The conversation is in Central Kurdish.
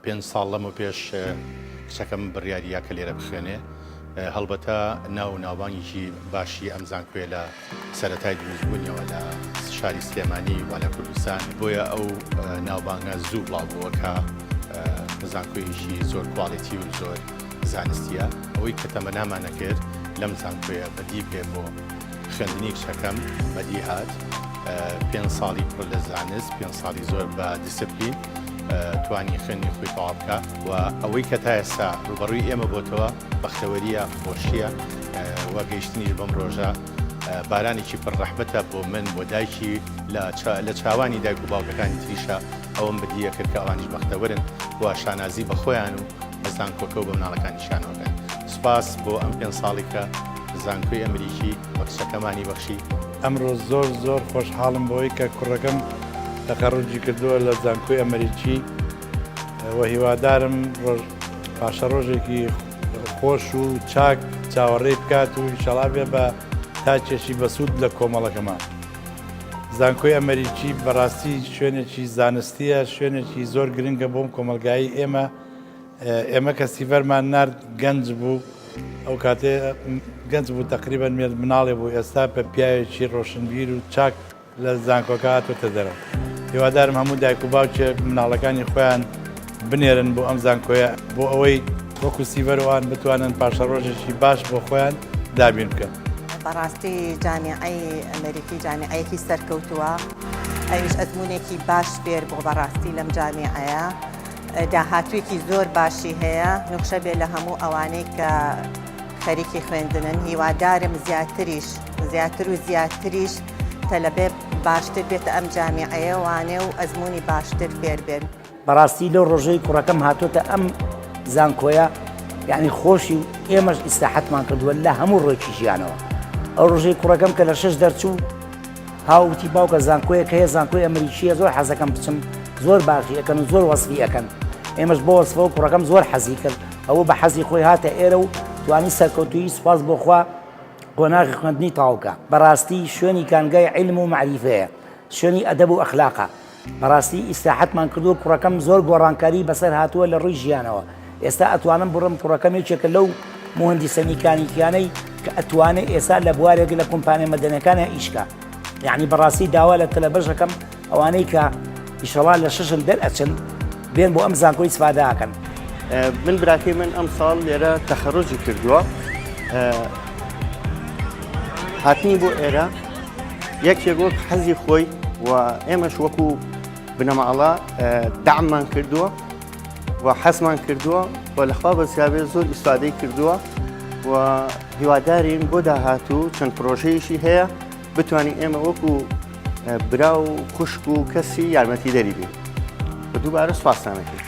پێنج ساڵ لەمە پێش کچەکەم بڕیارییا کە لێرە بخوێنێ. هەڵبەتە ناو و ناوبانگێکی باشی ئەم زانکۆیە لە سەرەتای دروستبوونیەوە لە شاری سلێمانی و لە کوردستان، بۆیە ئەو ناوبانگە زوو بڵاو بووە کە زانکۆیەکی زۆر quality و زۆر زانستیە. ئەوەی کە تەمەنامان نەکرد لەم زانکۆیە بەدی بێ بۆ خوێندنی کچەکەم بەدی هات. پێنج ساڵی پڕ لە زانست، پێنج ساڵی زۆر بە دیسپلین توانی خوێندنی خۆی تەواو بکا و ئەوەی کە تا ئێستا ڕووبەڕووی ئێمە بۆتەوە بەختەوەرییە، خۆشییە و گەیشتنیش بەم ڕۆژە بارانێکی پڕ ڕەحمەتە بۆ من، بۆ دایکی، لە چاوانی دایک و باوکەکانی تریشا ئەوەم بەدییە کرد کە ئەوانیش بەختەوەرن و شانازی بە خۆیان و بە زانکۆکە و بە مناڵەکانیشیانەوە کەن. سوپاس بۆ ئەم پێنج ساڵی کە زانکۆی ئەمریکی بە کچەکەمانی بەخشی. ئەمڕۆ زۆر زۆر خۆشحاڵم بەوەی کە کوڕەکەم تەخەڕوجی کردووە لە زانکۆی ئەمریکی و هیوادارم ڕۆژ پاشەڕۆژێکی خۆش و چاک چاوەڕێی بکات و ئینشەڵا بێ بە تاکێکی بەسوود لە کۆمەڵەکەمان. زانکۆی ئەمریکی بەڕاستی شوێنێکی زانستیە، شوێنێکی زۆر گرنگە بۆم کۆمەڵگایی ئێمە. ئێمە کە سیڤەرمان نارد گەنج بوو، ئەو کاتێ گەنج بوو تەقریبەن مێرد مناڵێ بوو، ئێستا بە پیاوێکی ڕۆشنبیر و چاک لە زانکۆکە هاتۆتە دەرەوە. هیوادارم هەموو دایک و باوکێک مناڵەکانی خۆیان بنێرن بۆ ئەم زانکۆیە بۆ ئەوەی وەکو سیڤەر و ئەوان بتوانن پاشەڕۆژێکی باش بۆ خۆیان دابین بکەن. بەڕاستی جامیعەی ئەمریکی جامیعەیەکی سەرکەوتووە، ئەویش ئەزموونێکی باش فێر بووە بەڕاستی لەم جامیعەیە. داهاتوویەکی زۆر باشی هەیە نوخشە بێ لە هەموو ئەوانەی کە خەریکی خوێندنن هیوادارم زیاتریش زیاتر و زیاتریش تەلەبێ باشتر بێتە ئەم جامیعەیە وانێ و ئەزمموی باشتر فێر بێن. بەڕاستی لەو ڕۆژەی کوڕەکەم هاتۆتە ئەم زانکۆیە یعنی خۆشی و ئێمەش ئیسراحەتمان کردووە لە هەموو ڕۆیکی ژیانەوە ئەو ڕۆژەی کوڕەکەم کە لە شەش دەرچوو هاو وتی باوکە زانکۆیەک هەیە زانکۆی ئەمریکیە زۆر حەزەکەم بچم زۆر باشی ئەکەن و زۆر وەسفی ئەکەن ئێمەش بۆ وەسفەوە کوڕەکەم زۆر حەزی کرد ئەوە بە حەزی خۆی هاتە ئێرە و توانی سەرکەوتویی سوپاس بۆ خوا قۆناغی خوێندنی تەواوکە بەڕاستی شوێنی کانگای عیلم و مەعریفەیە شوێنی ئەدەب و ئەخلاقە بەڕاستی ئیسراحەتمان کردووە کوڕەکەم زۆر گۆڕانکاری بەسەر هاتووە لە ڕووی ژیانەوە ئێستا ئەتوانم بڕم کوڕەکەم یەکێکە لەو موهەندیسە میکانیکیانەی کە ئەتوانێ ئێستا لە بوارێک لە کۆمپانیا مەدەنەکانە ئیشکا یعنی بەڕاستی داوا لە تەلەبەش ئەکەم ئەوانەی کە ئیشەڵا لە شەشن دەرئەچن بێن بۆ ئەم زانکۆی ئیسفادە ئەکەن. من براکەی من ئەم ساڵ لێرە تەخەڕوجی کردووە هاتنی بۆ ئێرە یەکێک وەک حەزی خۆی و ئێمەش وەکو بنەماڵە داممان کردووە و حەزمان کردووە و لەخوا بەزیابێ زۆر ئیسفادەی کردووە و هیوادارین بۆ داهاتوو چەند پرۆژەیەکی هەیە بتوانین ئێمە وەکو برا و خوشک و کەسی یارمەتیدەری بین و دووبارە سوپاستان ئەکەین.